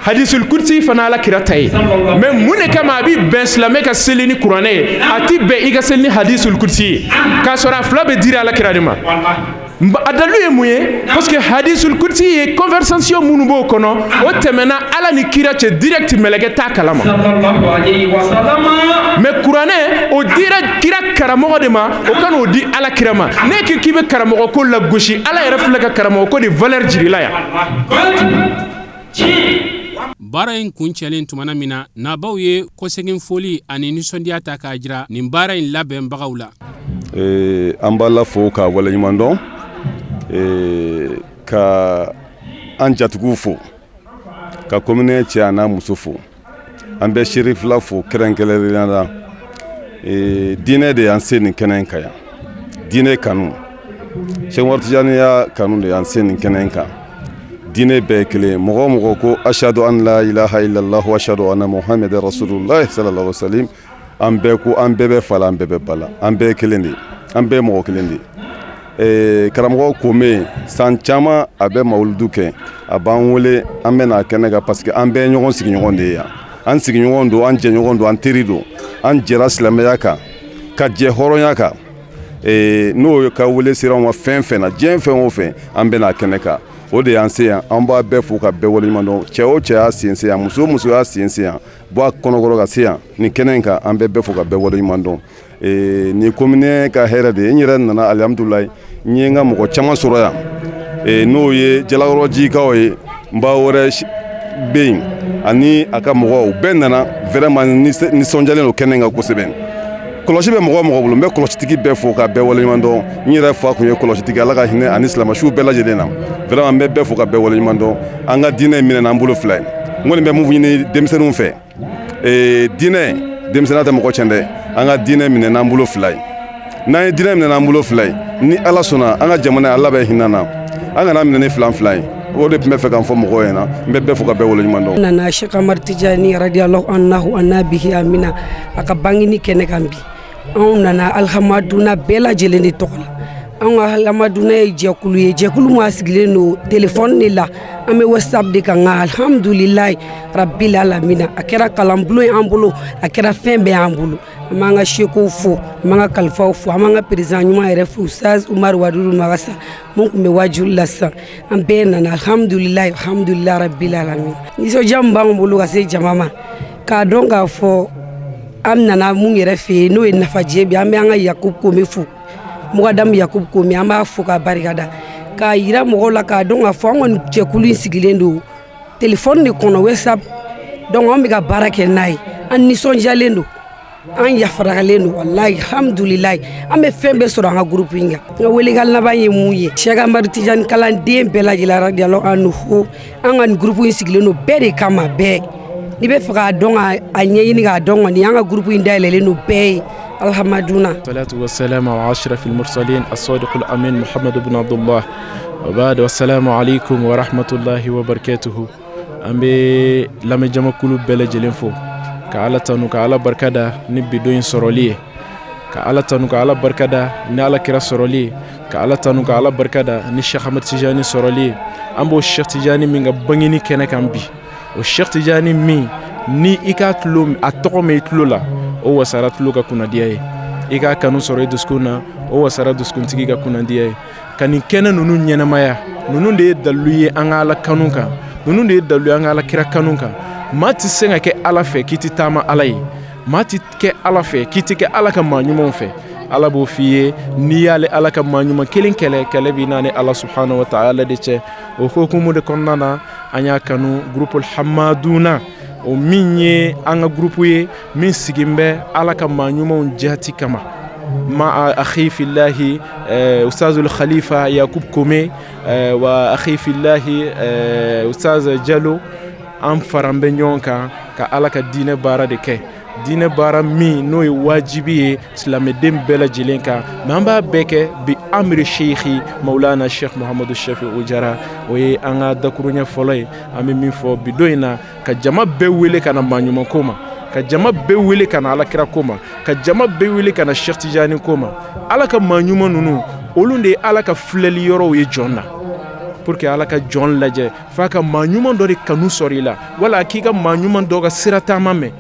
hadisul kursi fana Ala kira ta ye. Mais mun de kama a bi bɛn silamɛ ka seli ni kuranɛ ye, a ti bɛn i ka seli ni hadisul kursi ye, k'a sɔrɔ a fila bɛ dira Ala kira de ma? A dalilu ye mun ye? Parce que hadisul kursi ye conversation minnu b'o kɔnɔ, o tɛmɛna Ala ni kira cɛ direct, mɛlɛkɛ t'a kalama. Mais kuranɛ o dira kira karamɔgɔ de ma, o ka n'o di Ala kira ma. Ne ko k'i bɛ karamɔgɔ ko lagosi, Ala yɛrɛ filɛ ka karamɔgɔ ko de valeur jira i la yan. Baara in kuncɛlen tumana min na, nabaw ye kɔsegin foli ani nisɔndiya ta k'a jira nin baara in labɛnbagaw la. An b'a la fo k'a waleɲuman dɔn, ka an jatigiw fo, ka commune cɛ a n'a muso fo, an bɛ serifila fo kɛrɛnkɛrɛnnenya la. Diinɛ de y'an se nin kɛnɛ in kan yan, diinɛ kanu, Cheikh Umaru Tijani ya kanu de y'an se nin kɛnɛ in kan. Diinɛ bɛɛ ye kelen ye. Mɔgɔ o mɔgɔ ko ashadu an la ilaha illallah wa ashadu anna muhammadan rasulullah sallallahu alaihi wasallam, an bɛɛ ko an bɛɛ bɛ fa la, an bɛɛ bɛ ba la, an bɛɛ ye kelen de ye, an bɛɛ ye mɔgɔ kelen de ye. Karamɔgɔ Kome san caman a bɛ mawuludu kɛ, a b'an wele an bɛ n'a kɛnɛ kan parce que an bɛɛ ye ɲɔgɔn sigiɲɔgɔn de ye yan. An sigiɲɔgɔn don, an jɛɲɔgɔn don, an teri don, an jɛra silamɛya kan, ka jɛ hɔrɔnya kan. N'o ka wele sera an ma fɛn fɛn na, diɲɛ fɛn o fɛn, an bɛ n'a kɛnɛ kan. O de y'an se yan, an b'a bɛɛ fo ka bɛɛ waleɲuman dɔn. Cɛ o cɛ y'a sen se yan, muso o muso y'a sen se yan, bɔ a kɔnɔkɔrɔ ka se yan nin kɛnɛ in kan, an bɛ bɛɛ fo ka bɛɛ waleɲuman dɔn. Nin commune ka hɛrɛ de ye. N yɛrɛ nana alihamudulilayi, n ye n ka mɔgɔ caman sɔrɔ yan, n'o ye Jalakɔrɔjikaw ye, n ba wɛrɛ bɛ yen ani a ka mɔgɔw bɛɛ nana vraiment nisɔndiyalen don kɛnɛ in kan kosɛbɛ. Kɔlɔsi bɛ mɔgɔ o mɔgɔ bolo, n bɛ kɔlɔsitigi bɛɛ fo ka bɛɛ waleɲuman dɔn. N yɛrɛ fa tun ye kɔlɔsitigi, Ala ka hinɛ ani silamɛsiw bɛɛ lajɛlen na. Vraiment n bɛ bɛɛ fo ka bɛɛ waleɲuman dɔn. An ka diinɛ minɛ n'an bolo fila ye. N kɔni bɛ mun ɲini denmisɛnninw fɛ, diinɛ denmisɛnninya tɛ mɔgɔ tiɲɛ dɛ. An ka diinɛ minɛ n'an bolo fila ye. N'an ye diinɛ minɛ n'an bolo fila ye, ni Ala sɔnna an ka jamana Ala bɛ hinɛ na. An kana minɛ ni filan fila ye. O de tun bɛ fɛ k'an fɔ mɔgɔw ɲɛna. N bɛ bɛɛ fo ka bɛɛ waleɲuman dɔn. Nana Cheikh Amar Tijani radiyallahu anhu annabihi amina a ka bangini kɛnɛ kan bi. Anw nana alhamaduna bɛɛ lajɛlen de tɔgɔ la. Anw ka alhamaduna ye jɛkulu ye, jɛkulu min sigilen don telefɔni de la, an bɛ WhatsApp de kan. Nka alhamdulilayi rabbil alamina, a kɛra kalanbulon ye an bolo, a kɛra fɛn bɛɛ y'an bolo. An b'an ka sekow fo, an b'an ka kalifaw fo, an b'an ka président ɲuman yɛrɛ fo, Ustaz Umaru Wadudu Magasa mun tun bɛ wajuli la sisan. An bɛɛ nana alhamdulilayi, alhamdulilayi rabbil alamin. Nisɔndiya min b'an bolo ka se jama ma, k'a dɔn k'a fɔ an nana mun yɛrɛ fɛ yen n'o ye nafajɛ bi, an bɛ an ka Yakubu Kome fo, Mugadamu Yakubu Kome, an b'a fo k'a barikada, k'a yira mɔgɔw la k'a dɔn k'a fɔ an kɔni jɛkulu in sigilen don telefɔni de kɔnɔ WhatsApp, donc an bɛ ka baara kɛ n'a ye. An nisɔndiyalen don, an yafaralen don, walayi alhamdulilayi, an bɛ fɛn bɛɛ sɔrɔ an ka groupe in kan. N ka welekan laban ye mun ye, Cheikh Amadu Tijani kalanden bɛɛ lajɛlen radiyallahu anhu, an ka nin groupe in sigilen don bɛɛ de kama, bɛɛ. N'i bɛ fɛ k'a dɔn, a ɲɛɲini k'a dɔn kɔni, an ka groupe in dayɛlɛlen don bɛɛ ye. Alhamaduna. Salatu wassalamu ala ashrafil mursalin as-sadiqul amin Muhammad ibn Abdullah wa ba'd. Wassalamu alaikum wa rahmatullahi wa barakatuhu. An bɛ lamɛnjamakulu bɛɛ lajɛlen fo ka Ala tanu, ka Ala barikada ni bi don in sɔrɔli ye, ka Ala tanu, ka Ala barikada ni Ala kira sɔrɔli ye, ka Ala tanu, ka Ala barikada ni Cheikh Ahmed Tijani sɔrɔli ye. An b'o Cheikh Tijani min ka bangeni kɛnɛ kan bi, o Cheikh Tijani min ni i k'a tulo a tɔgɔ mɛn i tulo la, o wasara tulo ka kunnadiya ye, i k'a kanu sɔrɔ i dusukun na, o wasara dusukuntigi ka kunnadiya ye. Ka nin kɛnɛ ninnu ɲɛnamaya, ninnu de ye dalilu ye an ka Ala kanu kan, ninnu de ye dalilu ye an ka Ala kira kanu kan. Maa tɛ se ka kɛ Ala fɛ k'i tɛ taama Ala ye, maa tɛ kɛ Ala fɛ k'i tɛ kɛ Ala ka maa ɲumanw fɛ. Ala b'o f'i ye, n'i y'ale Ala ka maa ɲuman kelen kɛlɛ, kɛlɛ b'i n'a ni Ala subhanahu wa ta'ala de cɛ. O hukumu de kɔnɔna na, an y'a kanu groupe Hamaduna, o min ye an ka groupe ye min sigin bɛ Ala ka maa ɲumanw jati kama. Ma akhi fillahi Ustazul Khalifa Yakub Kome wa akhi fillahi Ustaz Jalo, an faran bɛ ɲɔgɔn kan ka Ala ka diinɛ baara de kɛ. Diinɛ baara min n'o ye wajibi ye silamɛden bɛɛ lajɛlen kan, mɛ an b'a bɛɛ kɛ bi amiri sheikhi Maulana Sheikh Muhammadu Shafi Ojara. O ye an ka dakuruɲɛ fɔlɔ ye. An bɛ min fɔ bi don in na, ka jama bɛɛ wele ka na maaɲuman ko ma, ka jama bɛɛ wele ka na Alakira ko ma, ka jama bɛɛ wele ka na Cheikh Tijani ko ma. Ala ka maaɲuman ninnu, olu de ye Ala ka filɛli yɔrɔw ye jɔn na, pour que Ala ka jɔn lajɛ f'a ka maa ɲuman dɔ de kanu sɔrɔ i la, wala k'i ka maa ɲuman dɔ ka sira taama mɛn.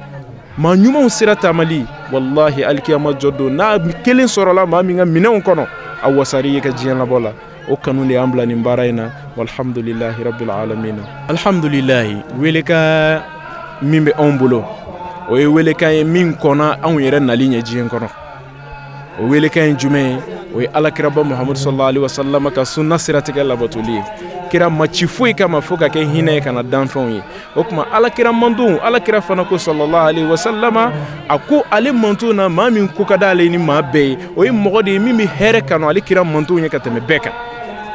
Maa ɲumanw sira taamali, wallahi alikiyama jɔ don n'a kelen sɔrɔla maa min ka minɛnw kɔnɔ, a wasari ye ka diɲɛ labɔ la. O kanu de y'an bila nin baara in na. Walhamdulilahi rabbil alamin. Alhamdulilahi, welekan min bɛ anw bolo, o ye welekan ye min kɔnna anw yɛrɛ nali ɲɛ diɲɛ kɔnɔ. O welekan ye jumɛn ye? O ye Alakiraba Muhammadu sallallahu alaihi wasallam ka sunna siratigɛ labatoli ye. Kira ma ci foyi kama fo ka kɛ hinɛ ye ka na danfɛnw ye. O tuma Alakira mantonw, Alakira fana ko sallallahu alaihi wasallam, a ko ale mantonw na maa min ko ka d'ale ni maa bɛɛ ye, o ye mɔgɔ de ye min bɛ hɛrɛ kanu ale kira mantonw ye ka tɛmɛ bɛɛ kan.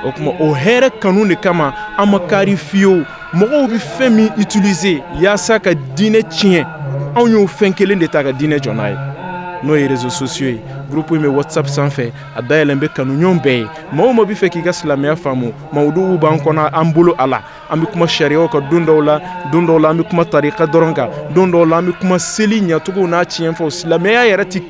O tuma o hɛrɛ kanu de kama an ma kari fiyewu. Mɔgɔw bɛ fɛn min utiliser yaasa ka diinɛ tiɲɛ, anw y'o fɛn kelen de ta ka diinɛ jɔ n'a ye. n'o ye réseaux sociaux ye. Groupe in bɛ WhatsApp sanfɛ, a dayɛlɛn bɛ kanuɲɔgɔn bɛɛ ye. Maa o maa bɛ fɛ k'i ka silamɛya faamu, mawuduw b'an kɔnɔ, an bolo a la. An bɛ kuma sariyaw kan don dɔw la, don dɔw la an bɛ kuma tarika dɔrɔn kan, don dɔw la an bɛ kuma seli ɲɛcogo n'a tiɲɛ fɔ. Silamɛya yɛrɛ ti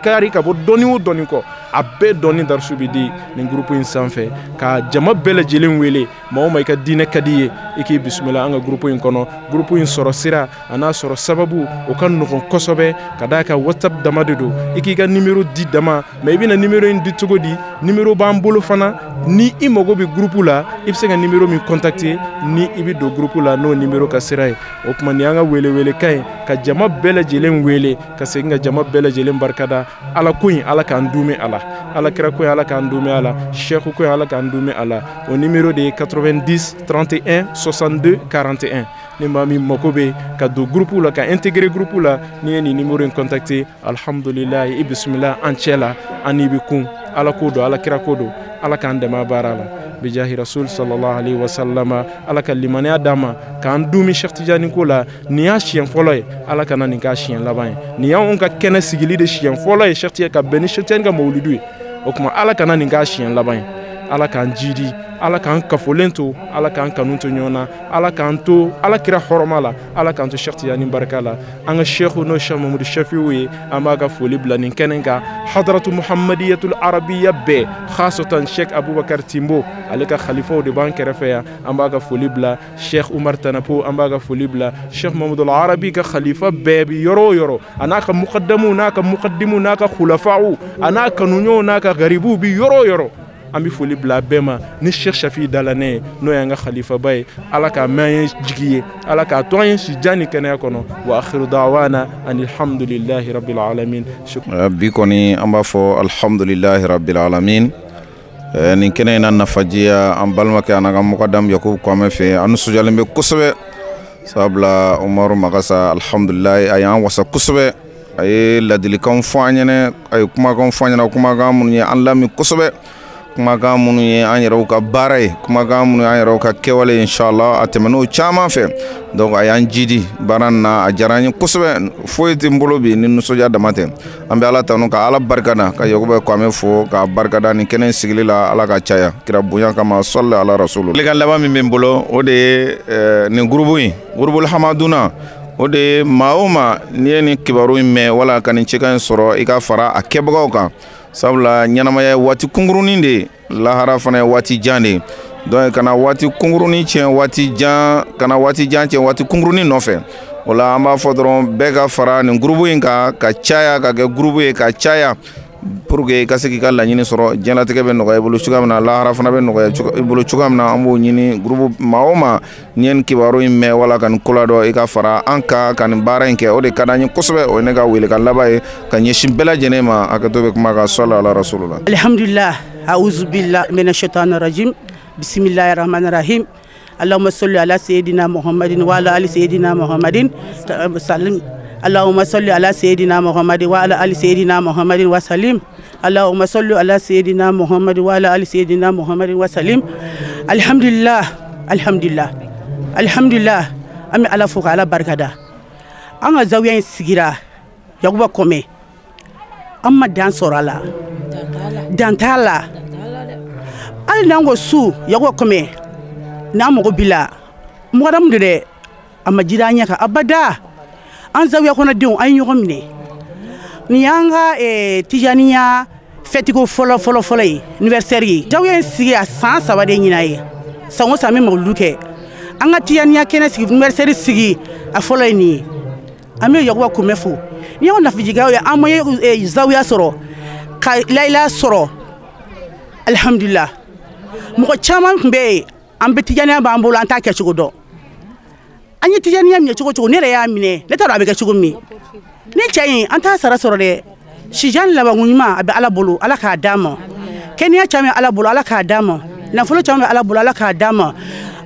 kari ka bɔ dɔnni o dɔnni kɔ, a bɛɛ dɔnni darisu bɛ di nin groupe in sanfɛ ka jama bɛɛ lajɛlen wele. Maa o maa i ka diinɛ ka di ye, i k'i bisimila an ka groupe in kɔnɔ. Groupe in sɔrɔ sira a n'a sɔrɔ sababu o ka nɔgɔn kosɛbɛ, ka d'a kan WhatsApp dama de don. I k'i ka numéro di dama, mais i bɛna numéro in di cogo di? Numéro b'an bolo fana, ni i mago bɛ groupe la, i bɛ se ka numéro min contacter ni i bɛ don groupe la, n'o numéro ka sira ye. O tuma nin y'an ka welewelekan ye ka jama bɛɛ lajɛlen wele, ka segin ka jama bɛɛ lajɛlen barikada. Ala ko in, Ala k'an duumɛ a la. Ala kira ko in, Ala k'an duumɛ a la. Cheikh ko in, Ala k'an duumɛ a la. O numéro de ye 90 31 62 41. Ni maa min mako bɛ ka don groupe la, ka intégrer groupe la, n'i ye nin numéro in contacter, alhamdulilayi, i bisimila an cɛ la, an n'i bɛ kun. Ala ko don, Ala kira ko don, Ala k'an dɛmɛ a baara la. Bijahi rasul sallallahu alaihi wa sallama. Ala ka limaniya d'an ma k'an dumi Cheikh Tidiane ko la. Nin y'a siɲɛ fɔlɔ ye, Ala kana nin k'a siɲɛ laban ye. Nin y'anw ka kɛnɛ sigili de siɲɛ fɔlɔ ye Cheikh Tidiane ka bɛn ni Cheikh Tidiane ka mawuludu ye. O tuma Ala kana nin k'a siɲɛ laban ye. Ala k'an jidi, Ala k'an kafolen to, Ala k'an kanu to ɲɔgɔn na, Ala k'an to Ala kira hɔrɔma la, Ala k'an to Cheikh Tidiane barika la. An ka cheikh n'o Cheikh Mamadou Shafiu ye, an b'a ka foli bila nin kɛnɛ kan. Hadratu Muhammadiyatul Arabiya bɛɛ, khasatan Cheikh Abubakar Timbo, ale ka khalifaw de b'an kɛrɛfɛ yan, an b'a ka foli bila. Cheikh Umar Tanapo, an b'a ka foli bila. Cheikh Mamadou Arabi ka khalifa bɛɛ bi yɔrɔ o yɔrɔ, a n'a ka muqaddamu n'a ka muqaddimu n'a ka khulafa'u, a n'a kanuɲɔgɔnw n'a ka garibuw bi yɔrɔ o yɔrɔ, an bɛ foli bila bɛɛ ma. Ni Cheikh Shafi Dalanɛ ye, n'o y'an ka khalifaba ye, Ala k'a mɛn an ye jigi ye, Ala k'a to an ye si jan ni kɛnɛya kɔnɔ. Wa akhiru da'wana alhamdulillahi rabbil alamin. Bi kɔni an b'a fɔ alhamdulillahi rabbil alamin. Nin kɛnɛ in na nafajiya an balimakɛ an ka mɔgɔdam Yakubu Kwame fɛ, an nisɔndiyalen bɛ kosɛbɛ, sabula Umaru Magasa alhamdulilayi a y'an wasa kosɛbɛ. A ye ladilikanw fɔ an ɲɛnɛ, a ye kumakanw fɔ an ɲɛna, kumakan minnu ye an lami kosɛbɛ, kumakan minnu ye an yɛrɛw ka baara ye, kumakan minnu ye an yɛrɛw ka kɛwale, inshallah a tɛmɛn'o caman fɛ. Donc a y'an jidi baara nin na, a diyara an ye kosɛbɛ. Foyi tɛ n bolo bi ni nisɔndiya dama tɛ. An bɛ Ala tanu ka Ala barika da, ka Yakuba Kwame fo k'a barika da nin kɛnɛ in sigili la, Ala ka caya kira bonya kama, sɔli ala rasulu. Welekan laban min bɛ n bolo, o de ye nin gurubu in, gurubul hamaduna, o de ye maa o maa n'i ye nin kibaru in mɛn wala ka nin cikan in sɔrɔ, i ka fara a kɛbagaw kan, sabula ɲɛnamaya ye waati kunkurunin de ye, lahara fana ye waati jan de ye. Donc kana waati kunkurunin tiɲɛ waati jan, kana waati jan tiɲɛ waati kunkurunin nɔfɛ. O la an b'a fɔ dɔrɔn bɛɛ ka fara nin gurubu in kan, ka caya, ka kɛ gurubu ye, ka caya, pour que i ka se k'i ka laɲini sɔrɔ. Diɲɛlatigɛ bɛ nɔgɔya i bolo cogoya min na, lahara fana bɛ nɔgɔya i bolo cogoya min na, an b'o ɲini gurubu maa o maa n'i ye nin kibaru in mɛn wala ka nin ko ladɔn, i ka fara an kan ka nin baara in kɛ. O de ka d'an ye kosɛbɛ. O ye ne ka welekan laban ye ka ɲɛsin bɛɛ lajɛlen ma. Hakɛto bɛ kuma kan, sɔli ala rasulu la. Alhamdulillah, a'udhu billahi minash shaitani rajim, bismillahir rahmanir rahim, allahumma salli ala sayyidina Muhammadin wa ala ali sayyidina Muhammadin sallim. Allahumma salli ala sayyidina Muhammadin wa ala ali sayyidina Muhammadin wa sallim. Allahumma salli ala sayyidina Muhammadin wa ala ali sayyidina Muhammadin wa sallim. Alhamdulillah, alhamdulillah, alhamdulillah. An bɛ Ala fo ka Ala barikada. An ka zawiya in sigira Yakuba Kwame, an ma dan sɔrɔ a la, dan t'a la. Hali n'an ko su Yakuba Kwame, n'an mago b'i la, mɔgɔdamu don dɛ, a ma jira an ɲɛ kan abada. An zawiya kɔnɔdenw, an ye ɲɔgɔn minɛ. Nin y'an ka tijaniya fɛtiko fɔlɔ fɔlɔ fɔlɔ ye, anniversaire ye. Zawiya in sigi a san 3 de ɲinan ye. San o san an bɛ mawuludu kɛ. An ka tijaniya kɛnɛ sigi, anniversaire sigi, a fɔlɔ ye nin ye. An bɛ Yakuba Kwame fo. Ni y'anw nafajigaw ye, an ma ye zawiya sɔrɔ, ka layila sɔrɔ, alhamdulillah. Mɔgɔ caman tun bɛ yen, an bɛ tijaniya b'an bolo, an t'a kɛcogo dɔn. An ye tijaniya minɛ cogo cogo, ne yɛrɛ y'a minɛ, ne t'a dɔn a bɛ kɛ cogo min. Ne cɛ in, an t'a sara sɔrɔ dɛ. Sijan labanko ɲuman a bɛ Ala bolo, Ala k'a d'an ma. Kɛnɛya caman bɛ Ala bolo, Ala k'a d'an ma. Nafolo caman bɛ Ala bolo, Ala k'a d'an ma.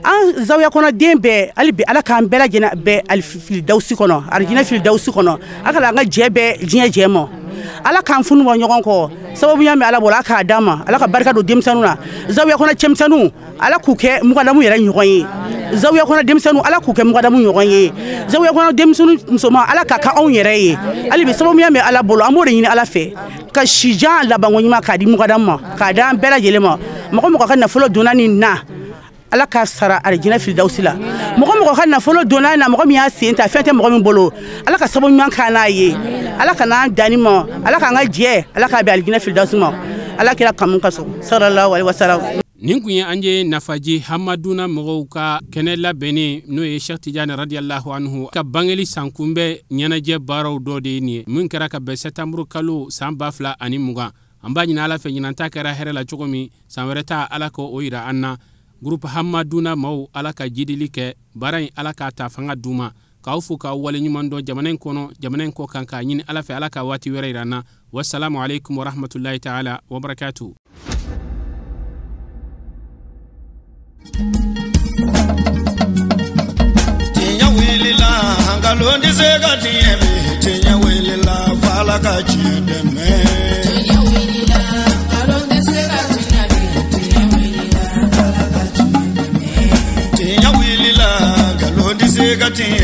An zawiya kɔnɔden bɛɛ, hali bi Ala k'an bɛɛ lajɛlen bɛɛ alifili dawusi kɔnɔ, arijinɛ fili dawusi kɔnɔ. Ala ka an ka jɛ bɛɛ diɲɛ jɛ ma. Ala k'an funu bɔ ɲɔgɔn kɔ. Sababuya bɛ Ala bolo, Ala k'a d'an ma. Ala ka barika don denmisɛnninw na. Zawiya kɔnɔ cɛmisɛnninw, Ala k'u kɛ mugadamu yɛrɛ ɲɔgɔn ye. Zawiya kɔnɔ denmisɛnninw, Ala k'u kɛ mugadamu ɲɔgɔn ye. Zawiya kɔnɔ denmisɛnnin musoman, Ala k'a kɛ anw yɛrɛ ye. Hali bi sababuya bɛ Ala bolo, an b'o de ɲini Ala fɛ ka sijan labanko ɲuman k'a di mugadamu ma, k'a d'an bɛɛ lajɛlen ma. Mɔgɔ mɔgɔ ka nafolo donna nin na, Ala k'a sara arijinɛ filidawusi la. Mɔgɔ mɔgɔ ka nafolo donna na, mɔgɔ min y'a sen ta, fɛn tɛ mɔgɔ min bolo, Ala ka sababu ɲuman k'an n'a ye. Ala ka n'an danni ma, Ala k'an ka jɛ, Ala k'a bɛn alijinɛ filidawusi ma. Ala kira kanu ka sɔn, sallallahu alaihi wasallam. Nin kun ye an ye Nafaji Hamaduna mɔgɔw ka kɛnɛ labɛnnen, n'o ye Cheikh Tidiane radiyallahu anhu ka bangeli sankunbɛn ɲɛnajɛ baaraw dɔ de ye nin ye, min kɛra ka bɛn sɛtanburu kalo san 2020. An b'a ɲini Ala fɛ, ɲinan ta kɛra hɛrɛ la cogo min, san wɛrɛ ta Ala ka o yira an na. Groupe Hamaduna maaw, Ala ka jidili kɛ baara in, Ala k'a ta fanga d'u ma. K'aw fo k'aw waleɲuman dɔn, jamana in kɔnɔ, jamana in kɔ kan, k'a ɲini Ala fɛ, Ala ka waati wɛrɛ yira an na. Wasalamu alaikum warahmatullahi taala wabarakatuh. Tiɲɛ wulila, nkalon tɛ se ka tiɲɛ bi. Tiɲɛ wulila, f'Ala ka tiɲɛ dɛmɛ. Tiɲɛ wulila, nkalon tɛ se ka tiɲɛ bi. Tiɲɛ wulila, f'Ala ka tiɲɛ dɛmɛ. Tiɲɛ wulila, nkalon tɛ se ka tiɲɛ.